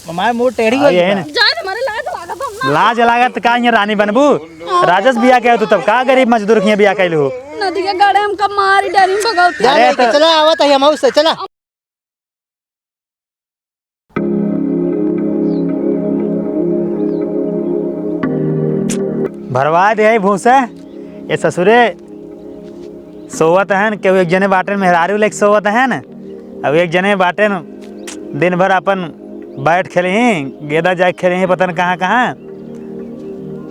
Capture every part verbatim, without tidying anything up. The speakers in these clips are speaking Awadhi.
हमारे मुंह टेढ़ी हो गई है ना। जाए हमारे लाज लागत हम ना। लाज लागत का, यहाँ रानी बनबू? राजस बिया के तू तब का गरीब मजदूर के यहाँ बिया कैलू हो? नदी के गड़े हमका मारी डरी भगवती। अरे तो चला, आवत है हम उससे, चला। भरवा दे है भूसा। ये ससुरे सोवत हन, केहू एक जने बाटेन मेहरारू लेके सोवत हन, अब एक जने बाटेन दिन भर अपन बैट खेले ही, गेंदा जाए खेले ही, पता न कहाँ कहाँ।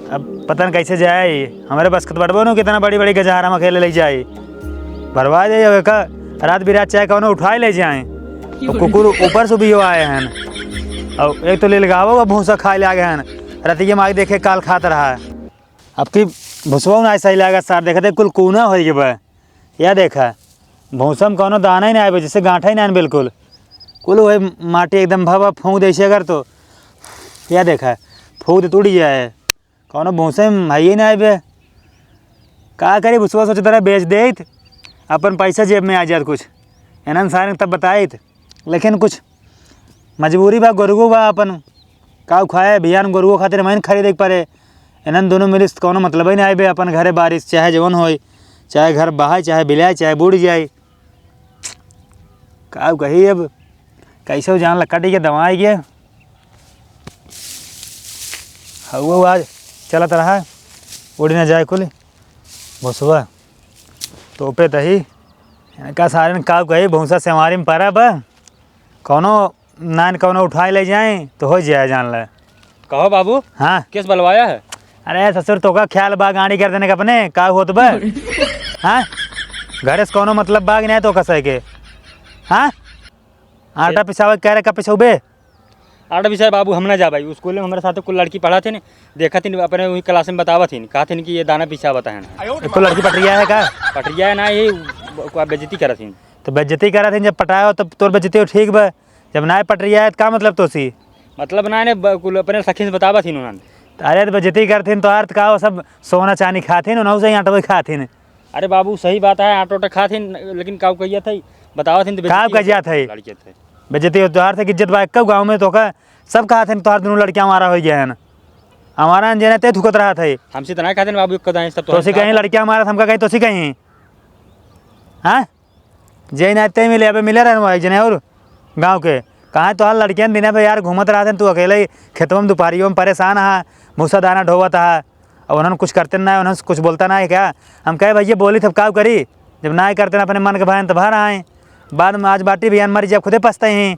अब पता न कैसे जाए, हमरे बस के तो बटबो न कितना बड़ी बड़ी गजहारा में अकेले ले जाए। भरवा दे, अब एक रात बिरात चाहे कौनो उठाए ले जाए। तो कुकुर ऊपर से भी हो आए हैं, और एक तो ले लगावो भूसा खाए ले आ गए हैं। रतिया में आके देखे काल खात रहा है। अब की भुसवा ना सही लागत सार, देखते कुल कूना होइ गए बा। या देखा, भूसा में कौनो दाना ही ना आए बा, जैसे गांठा ही ना आए बिल्कुल। कुल वही माटी एकदम भवा फूंक दे से अगर तो, या देखा, फूंक दे टूट जाए। कौनो भूसा में है ही ना आए बे। का करी, भुसवा सोचत रहा बेच देत, अपन पैसा जेब में आ जात कुछ, इन्हन सारे तब बताइत। लेकिन कुछ मजबूरी बा, गोरुओ बा अपन, काउ खाए, बिहान गोरुओ खातिर महीन खरीदे के पड़े। इन्हन दोनों मिलिस कौनो मतलब ही ना आए बे, अपन घरे बारिश चाहे जवन होई, चाहे घर बहाए, चाहे बिलाए, चाहे बूड़ जाए। काउ कही अब, कैसे जान ला कट गया, दवाई गया। हवा आज चलत रहा, उड़ ना जाए कुल भुसवा, तोपे तही। इनका सारे ने का कही, भूसा सेवारी में परा बा, कौनो नान कौनो उठाए ले जाए तो हो जाए, जान ले। कहो बाबू। हाँ। केस बलवाया है? अरे ससुर, तोका ख्याल बा गाड़ी कर देने का अपने, का होत बा? हाँ, घरे से कौनो मतलब बा कि नहीं तो कसै के? हाँ, आटा पिसावे के कह रहे, का पिसौबे? आटा पिसाए बाबू, हम ना जा भाई। स्कूल में हमारे साथ कुल लड़की पढ़ा थे न, देखा थी अपने वही क्लास में बतावा थी, कहा थी कि ये दाना पिसावत है। एको लड़की पटरिया है का? पटरिया है ना, ये ब-, बेइज्जती करत थी। तो बेइज्जती करत थी, जब पटाए हो तब तोर बेइज्जती हो, ठीक बा। जब ना पटरिया है तो का मतलब तोसी? मतलब ना ने ब-, कुल अपने सखी से बतावा थी उन्होंने। अरे तो बेइज्जती करत थी तो अर्थ का हो, सब सोना चांदी खात थी, उन्होंने से आटा भी खात थी। अरे बाबू, सही बात है, आटा उटा खात थी, लेकिन काउ कहिया था, बतावा थी तो काउ बेइज्जती कहिया होती था? लड़के थे। बेइज्जती हो तोहार से, इज्जत बा एक्का गाँव में तोका, सब कहा थे तोहार दोनों लड़कियाँ हमारा हो गया है ना, हमारा अनजाने ते थुकत रहा था। हमसे तो ना कहते बाबू, एक कदाई सब तो तोसी कहीं लड़कियाँ हमारा, हमका कहीं तोसी कहीं, हाँ, जे ना ते मिले, अबे मिले रहन एक जने और गाँव के, कहाँ तोहार लड़कियाँ दिन पे यार घूमत रहते हैं, तू अकेले ही खेतवा में दोपहरियों में परेशान हा, भूसा दाना ढोवत हा, अब उन्होंने कुछ करते ना है, उन्होंने कुछ बोलता ना है क्या? हम कहे, "भैया, बोली तब का करी? जब ना ही करते ना अपने मन के भाई, तो बाहर आए। बाद में आज बाटी भैया मरी, जब खुदे पछते ही।"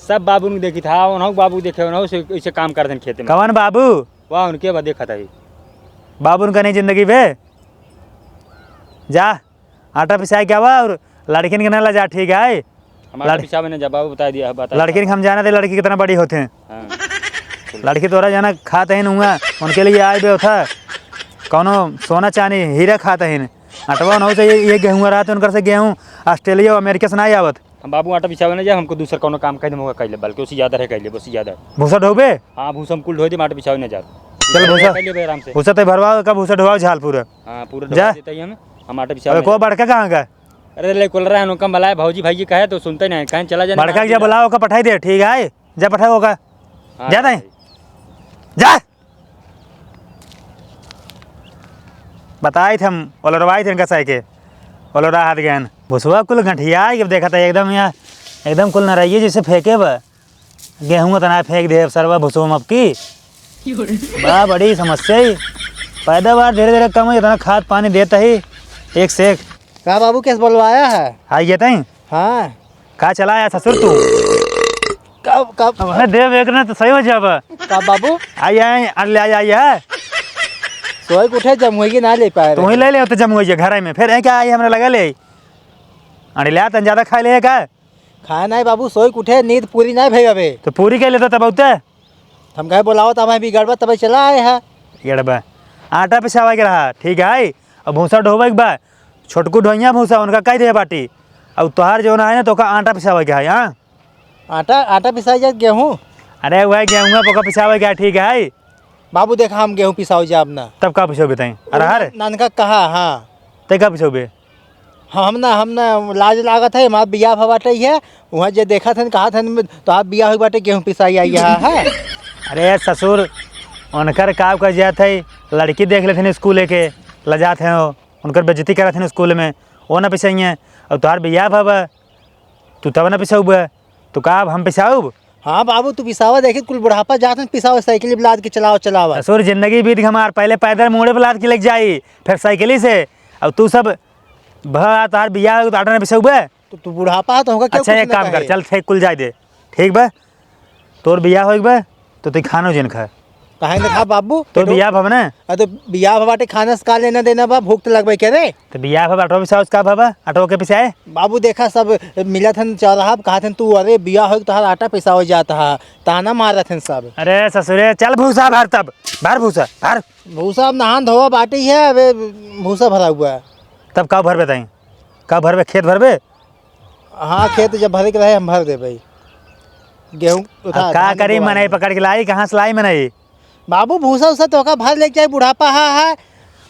सब बाबू ने देखी था, उन्हों बाबू देखे, उन्हों से इसे काम करते हैं खेत में। कवन बाबू? वाह, उनके बाद देखा था ये। बाबू उनका नहीं जिंदगी बे। जा, आटा पिसाए के आवा और लड़किन के ना लजा, ठीक है? हम आटा लड़- पिसावे ना जा, बाबू बता दिया, बता लड़किन के हम जाना थे, लड़की कितना बड़ी होते हैं। हाँ। लड़की तोरा जाना खाते हैं नुआ, उनके लिए आए बे होता। कौनो सोना चांदी, हीरा खाते हैं। अटवा ना हो से ये, ये गेहूँ रहा तो उनकर से गेहूँ ऑस्ट्रेलिया, अमेरिका से ना आवत। हम बाबू आटा पिसावे ना जा, हमको दूसर कौनो काम कह दे, मौका कह ले, बल्कि उसी ज्यादा रहे, कह ले, उसी ज्यादा। भूसा ढोबे? हाँ, भूसा हम कुल ढो दे, आटा पिसावे ना जा। चल भूसा। कह ले भाई आराम से। भूसा ते भरवा का, भूसा ढोवा झाल पूरा। हाँ, पूरा जा। ढोवा देता ही हमें, हम आटा पिसावे अबे ना को जा। बड़का कहाँ का? अरे, ले कुल रहा है, उनका बुलाए, भौजी भाई कहे तो सुनते नहीं, कहें चला जाए, बड़का मार के जा दिया। बुलाओ, ओका पठाई दे, ठीक है, जा पठाओ ओका। हाँ, जा तई। भाई। जा। बताई थे हम, ओलरवाई थे इनका साइके, ओलरा हाथ गए। भुसवा कुल गंठिया, ये देखा था एकदम यहाँ, एकदम कुल नरइये जैसे फेंके बा। गेहूं उतना फेंक दे सरवा भुसुम अब की। बा, बड़ी समस्या ही। पैदावार धीरे धीरे कम हो, इतना खाद पानी देता ही एक से एक। का बाबू, केस बोलवाया है? आई ये तई? हाँ। का चला आया ससुर तू? कब, कब? अबे देव एक ना तो सही हो जाबा। का बाबू? आई, आई, अरे ले आई, आई है। सोई के उठे जमुई के ना ले पाए तू ही रहे। ले ले तो जमुई जे घर में। फिर है क्या आई हमरा लगा ले? अरे ले तन ज्यादा खा ले का? खाए नहीं बाबू, सोई के उठे, नींद पूरी नहीं भई अबे। तो पूरी कर लेता तब उते। हम कहे बोलाओ तब भी गड़बा, तब चला आए है। गड़बा। आटा पिसावा के रहा, ठीक है। अब भूसा ढोवे के बा, छोटकू ढोइया भूसा, उनका कह दे बाटी। अब तोहार जो ना है ना, तो का आटा पिसावे के है, हाँ? आटा, आटा पिसाई जाए, गेहूँ? अरे वह गेहूँ पोका पिसावे के है, ठीक है। बाबू देखा, हम गेहूँ पिसाओ जाब ना। तब का पिसोबे तई? अरहर? नानका कहा, हाँ। ते का पिसोबे? हम ना, हम ना, लाज लागत है, हमार बियाह भवा बाटे है, उहाँ जे देखत हन, कहत हन, "तोहार बियाह होइक बाटे, गेहूँ पिसाई आई है।" अरे ससुर, उनकर का कर जात है, लड़की देख लेथिन स्कूल के, लजात हैं वो, उनकर बेइज्जती करत हैं स्कूल में, वो ना पिसइहें, और तोहार बियाह भवा, तू तब ना पिसउबे, तो का अब हम पिसाउब? हाँ बाबू, तू पिसावा, देखी कुल बुढ़ापा जात हैं, पिसावा साइकिल पे लाद के चलावा, चलावा। ससुर, जिंदगी बीत गई हमार, पहले पैदल मूड़े पे लाद के लेके जाई, फिर साइकिल से। अब तू सब भा तोहार बियाह हो तो आटा ना पिसउबे। तो तू बुढ़ापा है, तो हमका क्यों अच्छा, कुछ एक ना काम कर, कहे? चल, ठीक, कुल जाए दे, ठीक बा? तोर बियाह होइक बा, तो तू खानो जिन खा। काहे ना खा बाबू? तोर तो बियाह भवा ना? अरे तो बियाह भवा बाटे, खाना से का लेना देना बा? भूख तो लगबे करे। तो बियाह भवा, आटो पिसाओ, का भवा? आटो के पिसाए? बाबू देखा, सब मिलत हन चौराहा पे, कहत हन तू, "अरे बियाह होइक, तोहार आटा पिसाओ जात है।" ताना मारत हन सब। अरे ससुरे, चल भूसा भर तब, भर भूसा, भर। भूसा अब नहान धोवा बाटे है, अबे भूसा भरा हुआ है। तब का भरबे ताई? का भरबे, खेत भरबे? हाँ, खेत जब भरे के रहे, हम भर देबे। गेहूँ उठा, अब का धान करी, बुआई मनई में। पकड़ के लाई, कहाँ से लाई मनई? बाबू, भूसा उसा तोहका भर लेके जाई, बुढ़ापा हा, हा।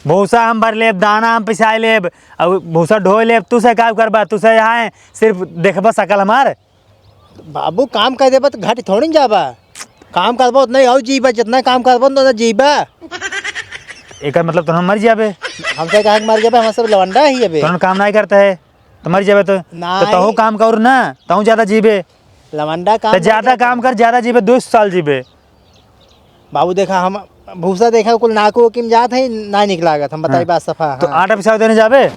भूसा हम भर लेब, दाना हम पिसाई लेब, अब भूसा ढोई लेब, तू से का करबा? तू से यहाँ है, सिर्फ देखबा सकल हमार। बाबू, काम कर देबा तो घाटी थोड़ी न जाबा। काम करबा उतना ही और जीबा, जितना काम करबा उतना जीबा। एकर मतलब तो हम मर जाबे। हमसे काहे के मर जाबे, हम सब लवंडा ही अबे। तोहन काम नहीं करता है। तो मर जाबे तो, तो नाहीं। तहू काम कर ना, तहू ज्यादा जीबे। लवंडा काम तो नहीं ज्यादा करता। काम कर, ज्यादा जीबे, दो सौ साल जीबे। बाबू देखा, हम भूसा देखा, कुल नाको किम जात है, ना निक लागत, हम बताई हाँ। बात सफा, तो हाँ। आटा पिसाव देने जाबे?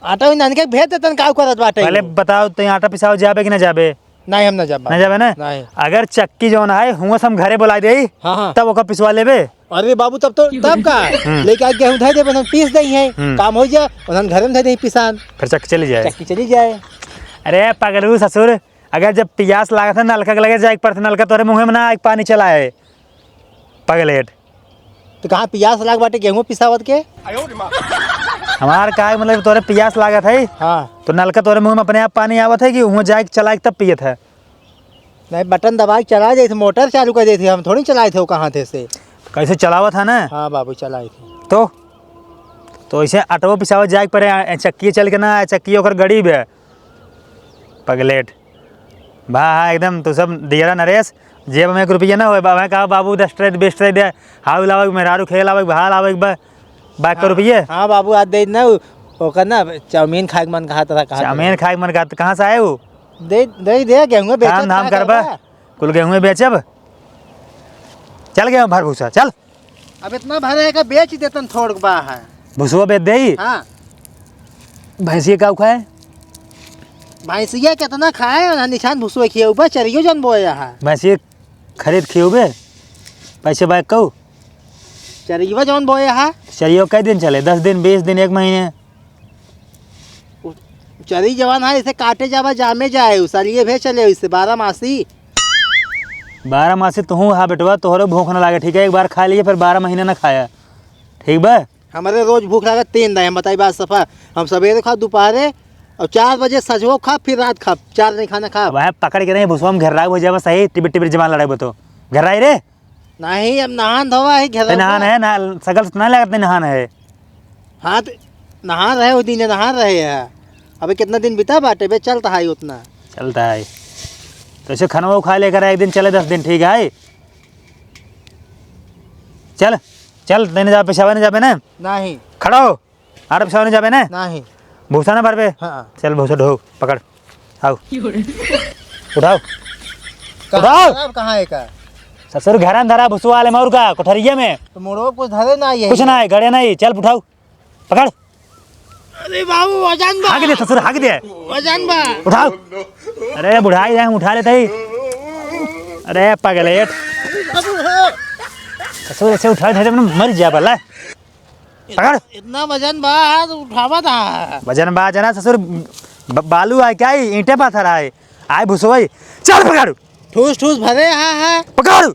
आटा भी नानके भेज देतन, का करत बाटे पहले वो? बताओ तो, आटा पिसाव जाबे कि ना जाबे? नहीं, हम ना जाबे। ना जाबे ना? नहीं। अगर चक्की जौन है, हुआ से हम घरे बुला दे, हाँ, हाँ। तब ओका पिसवा लेबे। अरे बाबू, तब तो, तब का? हम्म। लेके आके गेहूं धर देबे, हम पीस दई है, हम्म। काम हो जा, उन्हन घरे में धर दे पिसान। फिर चक्की चली जाए। चक्की चली जाए। अरे पगलू ससुर, अगर जब पियास लागत है, नलका के लगे जाए के पड़त है, नलका तोरे मुँहे में ना आए, पानी चलाए, पगलेट। तो कहाँ पियास लाग बाटे गेहूं पिसावत के? हमार का है, मतलब, तोरे पियास लागत है, हाँ। तो नलका तोरे मुँह में अपने आप पानी आवत है कि हुआ जाए के चलाए के तब पियत है? नहीं, बटन दबाए के चला जाए थे, मोटर चालू कर देते, हम थोड़ी चलाए थे वो कहाँ थे से। कैसे चलावत है ना? हाँ बाबू, चलाए थे। तो, तो ऐसे आटो पिसावत जाए के पड़े, आ, चक्की चल के ना, चक्की ओकर गरीब है, पगलेट। बा, हाँ, एकदम तू सब दियरा नरेश, जेब में एक रुपया ना होए, बा, मैं कहा, "बाबू, दस ट्रे, बीस ट्रे दे, हाउ लावे, मेहरारू खेल आवे, बहाल आवे, बा, बा, एक हाँ, रुपये।" हाँ बाबू, आज दे ना, उ-, ओकर ना, चाउमीन खाए के मन कहत रहा, कहत चाउमीन रहा। खाए के मन कहत, कहाँ से आए हो? दे, दे, दे, गेहूं बेचत काम धाम का करबा, करबा? कुल गेहूं बेचब, चल गेहूं भर भूसा, चल। अब इतना भरे है का बेच देतन थोड़क बा है। भुसवा बेच देई? हाँ। भैंसिया का खाए? भैंसिया कितना खाए, ना निशान भुसवा खियाऊ बा, चरियो जन बोया है। भैंसिया खरीद खियाऊ बे, पैसे बाय कहू। चरियो जौन बोया है। चरियो कई दिन चले? दस दिन, बीस दिन, एक महीने? उ-, चरी जवान है, इसे काटे जावा, जामे जाए, उ सरिये भे चले, इसे बारह मासी। बारह मासी तुहूँ हा बेटवा, तोहरो भूख ना लागे, ठीक है? एक बार खा लिए, फिर बारह महीने ना खाया, ठीक बा? हमरे रोज भूख लागे तीन दाई, हम बताई बात सफा, हम सवेरे खा, दोपहरे और चार बजे सजवो खा, फिर रात खा, चार दिन खाना खा। अब है पकड़ के नहीं, भुसवा में घेर्राई हो जावा सही, टिबिर टिबिर जमा लड़ाई बतो। घेर्राई रे। नहीं, अब नहान धोवा है, घेरा ते नहान हुआ। है ना, सकल से ना लगत नहीं नहान है। हाँ, तो नहान रहे, वो दिन नहान रहे है। अबे कितना दिन बीता बाटे बे, चलता है उतना। चलता है। तो ऐसे खाना वो खा लेकर एक दिन चले, दस दिन, ठीक है? चल, चल, नहीं जाबे, पेशाबा नहीं जाबे ना? नहीं। खड़ा हो। आटा पिसावे नहीं जाबे ने? नहीं। भूसा ना भरबे? हाँ। चल भूसा ढो, पकड़। आओ। उठाओ। कहाँ उठाओ। धरा, कहाँ है का? ससुर घर में धरा भूसा वाले मौर का, कोठरिया में। तो मोड़ो कुछ धरे ना है। कुछ ना है, गड़े नहीं, चल उठाओ। पकड़। अरे बाबू, वजन बा। हाक दे ससुर, हाक दे। वजन बा। उठाओ। अरे बुढ़ाई जाए, हम उठा लेते ही। अरे पगलेट। अरे बाबू, हे। ससुर ऐसे उठा, उठा, उठा, मर जा भला। पकड़। इतना वजन बा, हाथ उठावा था। वजन बा जना ससुर, ब-, बालू आए क्या? ईंटे पत्थर आए, आए भुसवई। चल पकड़। ठूस ठूस भरे, हाँ, हाँ। पकड़।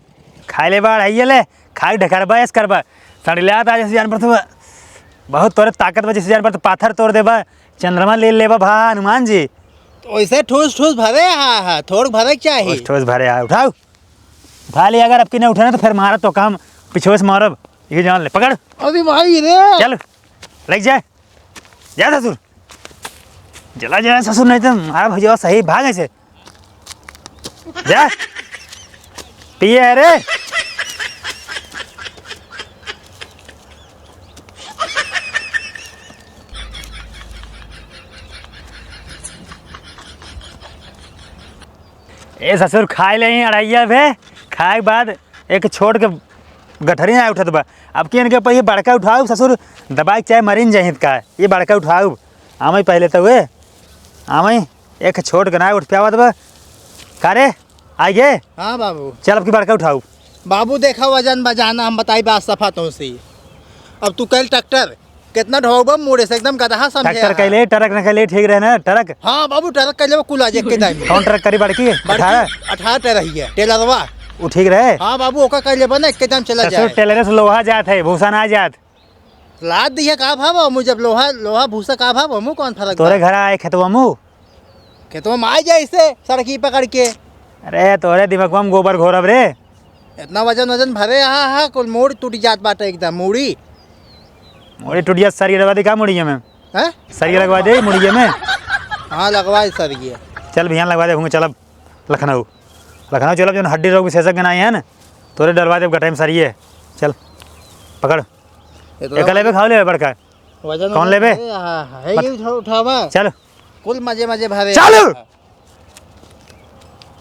खाए ले बाड़, आइए ले। खाए ढकरबा, ऐस करबा। सड़िला था जैसे जानवर तो, बहुत तोरे ताकत बा, जैसे जानवर तो पाथर तोड़ देबा, चंद्रमा ले लेबा भा हनुमान जी। तो वैसे ठूस ठूस भरे, हाँ, हाँ, थोड़ भरे के चाही। ठूस ठूस भरे, हाँ, उठाओ। उठा ले, अगर अब की नहीं उठाना तो फिर मारा तो काम, पीछे से मारब, ये जान ले, पकड़। अरे भाई रे। चल, लग जाए, जा ससुर। चला जा ससुर, नहीं तो हमारा भैया सही भाग ऐसे। जा। पिए है रे। ए ससुर, खाए ले ही अढ़ैया भे, खाए के बाद एक छोट के गठरी ना उठत बा। अब की इनके पर ये बड़का उठाउब ससुर, दबाइ के चाहे मरिन जाहित का, ये बड़का उठाउब। आवे पहले तो वे, आवे, एक छोट के ना उठ पावत बा। का रे, आइ गे? हाँ बाबू। चल, अब की बड़का उठाउब। बाबू देखा वजन बजाना, हम बताई बात सफा तो सी। अब तू कल ट्रैक्टर, कितना ढोबा मुड़े से एकदम गदहा समझे ट्रैक्टर है। कैले, ट्रक न कैले, ठीक रहे ना, ट्रक? हाँ बाबू, ट्रक कैले वो कुल आज एक के दाई में। कौन ट्रक करी बड़की? बड़की अठारह? अठारह ट्रक रही है, टेलरवा। वो ठीक रहे? हाँ बाबू, ओका कैले बना, एक के दाम चला ससुर, जाए। टेलरे से लोहा जात है, भूसा ना जात। लाद दिया का भाव हमू, जब लोहा, लोहा भूसा का भाव हमू, कौन फर्क तोरे बा? घर आए खेतवा मू? खेतवा में आ जाए इसे सड़की पकड़ के। अरे तोरे दिमागवा में गोबर घोरब रे। इतना वजन, वजन भरे हा, हा, कुल मूड़ी टूट जात बाटे एकदम, मूड़ी। मूड़ी टूट जात, सरिया लगवा दे का मूड़िया में? हैं? सरिया लगवा दे मूड़िया में। हाँ, लगवा दे सरिया। चल भैया, लगवा दे, घूम चलब लखनऊ। लखनऊ चलब, जौन हड्डी रोग विशेषज्ञ ना आई है ना, तोरे डलवा देब गटाई में सरिये। चल, पकड़। इतना एका लेबे, खाओ लेबे बड़का। वजन कौन वजन लेबे? अरे, हाँ, हाँ, है बत- ये उठा-, उठावा। चल। कुल मजे मजे भरे। चल।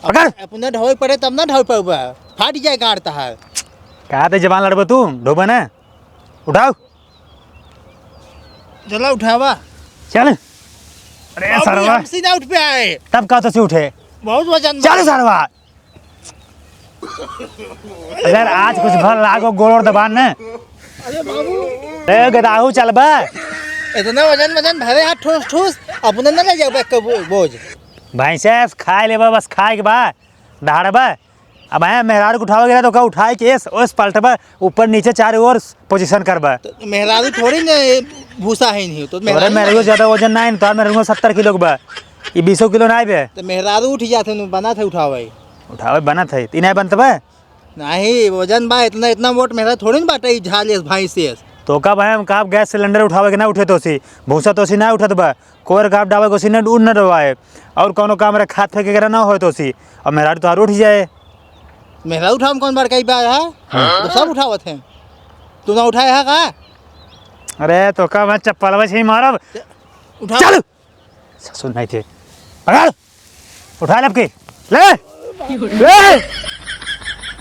पकड़। अपने ढोए पड़े तब ना ढोए पाउबा। फाट जाए गाड़ तहार। का ते जबान लड़बो तू? ढोबे ना। उठाओ। चला उठावा। चल। अरे बाबू, सरवा। हमसे ना उठ पे आए। तब का तो से उठे? बहुत वजन चल बा। सरवा। अगर आज कुछ भर लागो गोड़ और दबान ने। अरे बाबू। ए गदाहू चल बा। इतना वजन वजन भरे हाथ ठूस ठूस, अपने ना ले जाओ बैग का बो-, बोझ। भैंसे खाए लेबा, बस खाए के बा, दहाड़बा। अब है मेहरारू के उठावे गेला तो ओका उठाए के एस ओस पलटबा, ऊपर नीचे चारों ओर position करबा। तो मेहरारू थोड़ी ना ये भूसा है नहीं, तो तोरे मेहरारू मेहरारू ज्यादा वजन ना है, तोर मेहरारू सत्तर किलो के बा, ई बीसो किलो ना आइबे। तो मेहरारू उठ जाते नु, बना थे उठावे। उठावे बनत है, ई नहीं बनत बा। नहीं, वजन बा इतना, इतना मोट मेहरारू थोड़ी ना बाटे, ई झाल एस भाई से एस। तो का भाई हम का गैस सिलेंडर उठावे के ना उठे तोसी, भूसा तोसी ना उठत बा, कोर का डावे कोसी ना उठ न डबाए, और कौनो काम रे खात फेंके के ना होए तोसी, और मेहरारू तोहार उठ जाए। मेहरारू उठावे में कौन बड़काई बा है? हाँ। तो सब उठावत हैं। तू ना उठाए है का? अरे, तो का मैं चप्पलवा से ही मारब। उठा। चल। ससुर नहीं थे। पकड़। उठा ले अब की। ले। ले।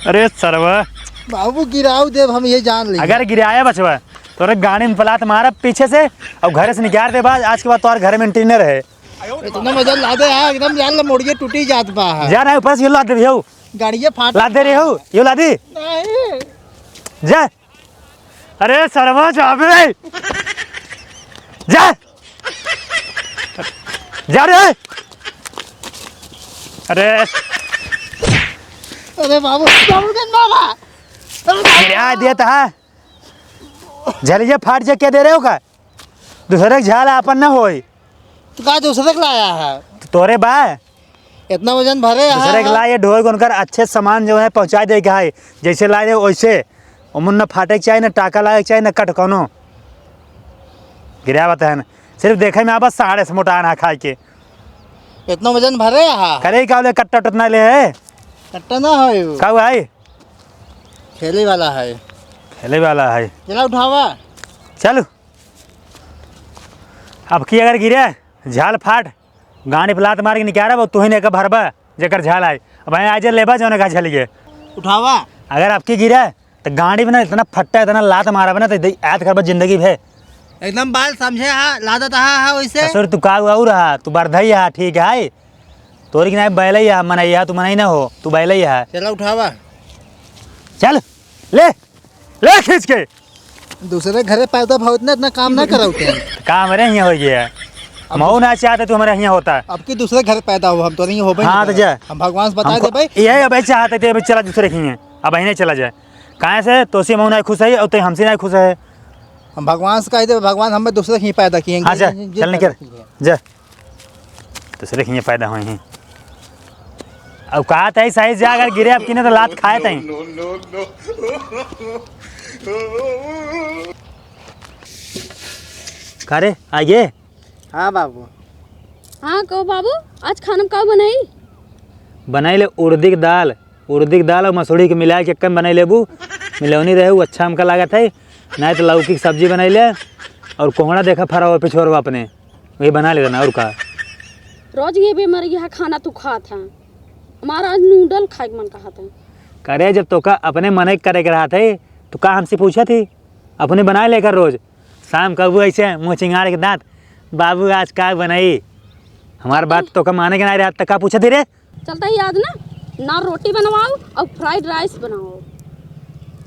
अरे सरवा। बाबू गिराऊ देब हम ये जान ली। अगर गिराया बचवा, तोरे गाड़ी में पलात मारब पीछे से और घरे से निकाल देबा। आज के बाद तोर घरे में entry न रहे। इतना वजन लादे है, एकदम जान ले मोड़िए टूटी जात बा है। जा रहा है ऊपर से, यो लाद दे रही हो। गाड़िए फाट लाद दे रही हो, यो लादी। नहीं। जा। अरे सरवा जा बे। जा। जा रे। अरे। अरे बाबू, बाबू गन बाबा। अरे बाबू। गिरा दिया था। झलिया फाट जा, क्या दे रहे हो का? दूसरे के झाल आपन ना होई। तो का दूसरे के लाया है? तो तोरे बा। इतना वजन भरे है। दूसरे के लाए ढोए के उनकर अच्छे सामान जो है पहुँचा दे के है, जैसे लाए रहे वैसे। ओमन न फाटे के चाही, न टाका लागे के चाही, न कट कौनो। गिरा बता है ना, सिर्फ देखे में आबा साढ़े से मोटा ना खाए के। इतना वजन भरे है। करे का बोले कट्टा उट्टा ना ले है। कट्टा ना है वो। का हुआ है? खेले वाला है। खेले वाला है। चला उठावा। चल। अब की अगर गिरे, झाल फाट, गांडी पे लात मार के निकालब, तू ही ने के भरबा, जेकर झाल आए। अब यहाँ आज लेबा जौने का झलिए। उठावा। अगर आपकी गिरे, तो गांडी में ना इतना फट्टा, इतना लात मारा बना, तो याद करबा जिंदगी भे। एकदम बाल समझे हा, लादत हा, हा वैसे। ससुर, तू का हुआ रहा, तू बरधई हा, ठीक है। तोरी की ना बैलई हा, मनई हा, तू मनई ना हो, तू बैलई हा। चला उठावा। चल, ले। ले खींच के। दूसरे घरे पैदा भवत ना, इतना काम ना करावते हैं। काम रे हियाँ हो गया। अब मऊ ना चाहते तू हमारे हियाँ होता। अब की दूसरे घर पैदा हो, हम तो नहीं हो भाई। हाँ, तो जा। हम भगवान से बता हमको दे भाई। यही अब चाहते थे, अब चला दूसरे हियाँ, अब यहीं चला जाए। काहे से तोसी मऊ ना खुश है और तो हमसे ना खुश है। हम भगवान से कह दे, भगवान हमें दूसरे ही पैदा किए हैं। हाँ, जा, जिन-, जिन चल निकल, पैदा किए हैं। जा। दूसरे के हियाँ पैदा होई हैं। अब कहा तही सही जा, अगर गिरे अब किने तो लात खाए तही। का रे, आ गए? हाँ बाबू। हाँ, कहो बाबू, आज खाना में का बनाई? बनाई ले उड़दी के दाल, उड़दी के दाल और मसूरी के मिलाए के एक्के में बनाई लेबू। मिलौनी रहे, उ अच्छा हमका लागत है, नाहीं तो लौकी के सब्जी बनाई ले, और कोहड़ा देखा फरा हुआ पिछोरवा अपने, वही बना लेना, और का। रोज ये बेमारी यहाँ खाना तू खात है, हमारा आज नूडल खाए के मन कहत है। करे, जब तोका अपने मन करे के रहत है, तो का हमसे पूछत ही? अपने बनाए लेकर रोज। शाम कबू ऐसे मुँह चिंगाड़ के दाँत, "बाबू, आज का बनाई?" हमार बात तोका माने के नाहीं रहत, त का पूछत ही रे? चलता ही आज ना, ना रोटी बनवाओ और fried rice बनाओ।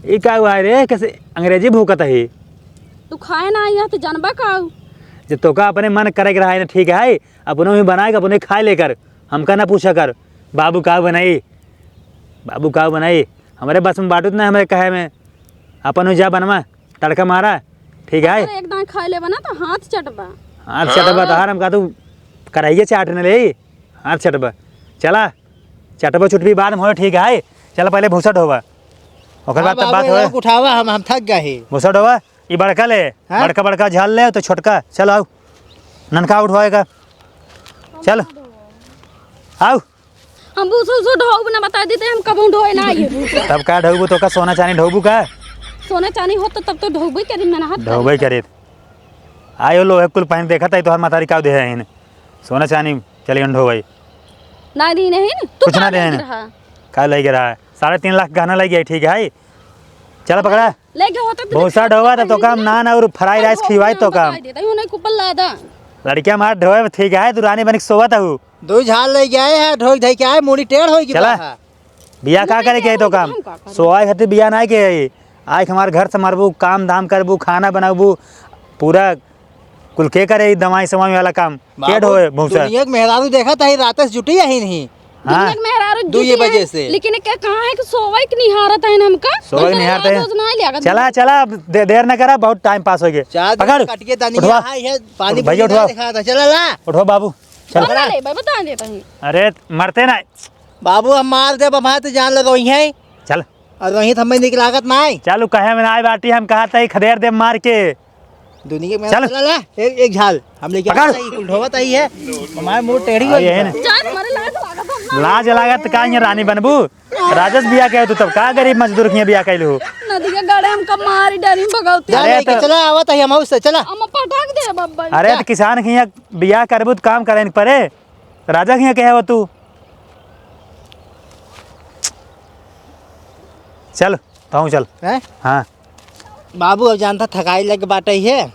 ई का हुआ है रे? कैसे अंग्रेजी भूकत ही? तू खाए ना आई है तो जानबा का? जब तोका अपने मन करे के रहा है ना, ठीक है, अपने ही बनाए के, अपने खाए लेकर, हमका ना पूछा कर, "बाबू का बनाई, बाबू का बनाई?" हमरे बस में बाटुत ना, हमरे कहे में, अपन हो जा बनवा, तड़का मारा, ठीक है? अरे एक दाँय खाए लेबा ना तो हाथ चटबा। हाथ चटबा तोहार, हम का तू कराइए चाट न ले, हाथ चटबा। चला, चटबा चुटबी बाद में हो, ठीक है? चला पहले भूसा ढोवा, ओकर बाद हाँ तब बात बाबू, होए। एक उठावा, हम, हम थक गए ही। भूसा ढोवा, ई बड़का ले, हाँ? बड़का बड़का झाल ले, तो छोटका, चल आओ, ननका उठवाएगा, चल, आओ। हम भूसा उसा ढोब ना बता देते, हम कबहूँ ढोए ना आइए भूसा। तब का ढोबू, तो का सोना चानी ढोबू का? सोना चानी होत तो तब तो ढोबे करी, मेहनत ढोबे करी। करे। आयो लोहे कुल पहन देखत है, तोहर मतारी का दे है, सोना चानी चली गन ढोबे। ना दी नहीं, तू कुछ ना दे। का लइके रहा? साढ़े तीन लाख गहना लइके, ठीक है? चला पकड़ा। लेके होता तो भूसा ढोवा तो, तो काम नान और fried rice खिवाई तो काम। देता हूँ, नहीं कुपल लादा। लड़किया मार ढोए, ठीक है, तू रानी बन के सोवत हूँ। दो झाल ले गए है, ढोई धई के आए, मुड़ी टेढ़ होई के चला। बा है। बिया का करे के है तो काम? हम का करी? सोवाई खातिर बिया ना के है। आए हमार घर संभारबू, काम धाम करबू, खाना बनाबू, पूरा कुल के करे ई दवाई सवाई वाला काम? के बाबू, ढोए भूसा? दुनिया के मेहरारू देखत है, रात से जुटी यही नहीं। हाँ। दुनिया के मेहरारू दू ये जुटी बजे है, से। लेकिन के कहाँ है कि सोवई के निहारत है हमका? सोवई के निहारत है। रोज ना लिया कर चला, चला, अब दे-, देर ना करा, बहुत time pass हो गया। चार दिन पकड़, कटिए तनी उठवा। यहाँ है, पानी उठ, भैया, पूरी ना उठवा। दिखा था, चला ला। उठवा बाबू, चल। पकड़ा। ले, भाई, बता देता हूँ। अरे, मरते ना। बाबू, हम मार दे, हम हाथ जान लगा वही है। चल। और वहीं तो हमें निक लागत ना है। चल, उ कहे में ना आए बाटी, हम कहा था, खदेर दे मार के। दुनिया में चल। चला ला, एक, एक झाल। हम लेके पकड़। आता ही, कुल ढोवत आई है। हमारे मुंह टेढ़ी आ, हो ये है गया। ना। जान, हमारे लाज लागत है ना। लाज लागत का, ये रानी बनबू? राजस बिया के तू तब का गरीब मजदूर के बिया कैलू? नदिया गड़े हमका मारी डरी भगवती। अरे अरे तो चला, आवत है हम उससे, चला। हम पटक दे बब्बा। अरे जा। तो किसान के यहाँ बिया करबू तो काम करे न पड़े। राजा के यहाँ कहे हो तू? चल, तहूँ चल। हैं? हाँ। बाबू, अब जानता थकाई लग बाटे है,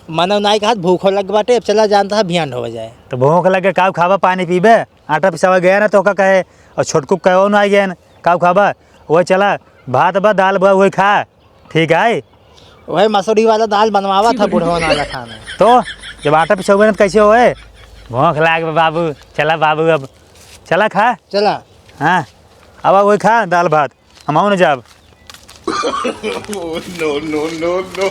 मनव नाई कहत भूखो लग बाटे, अब चला जानता है बिहान हो जाए। तो भूख लगे काऊ खाबा, पानी पीबे, आटा पिसावा गया ना तो का कहे, और छोटकू कहे ना आ गया ना, काऊ खाबा, वही चला, भात बा, दाल बा, वही खा, ठीक है? वही मसूरी वाला दाल बनवावा था बुढ़वा वाला खाना। तो जब आटा पिसौबे ना तो कैसे होए? भूख लाग बा बाबू, चला बाबू अब, चला खा। चला। हाँ, अब वही खा दाल भात। हम आओ न जाब। No, no, no, no।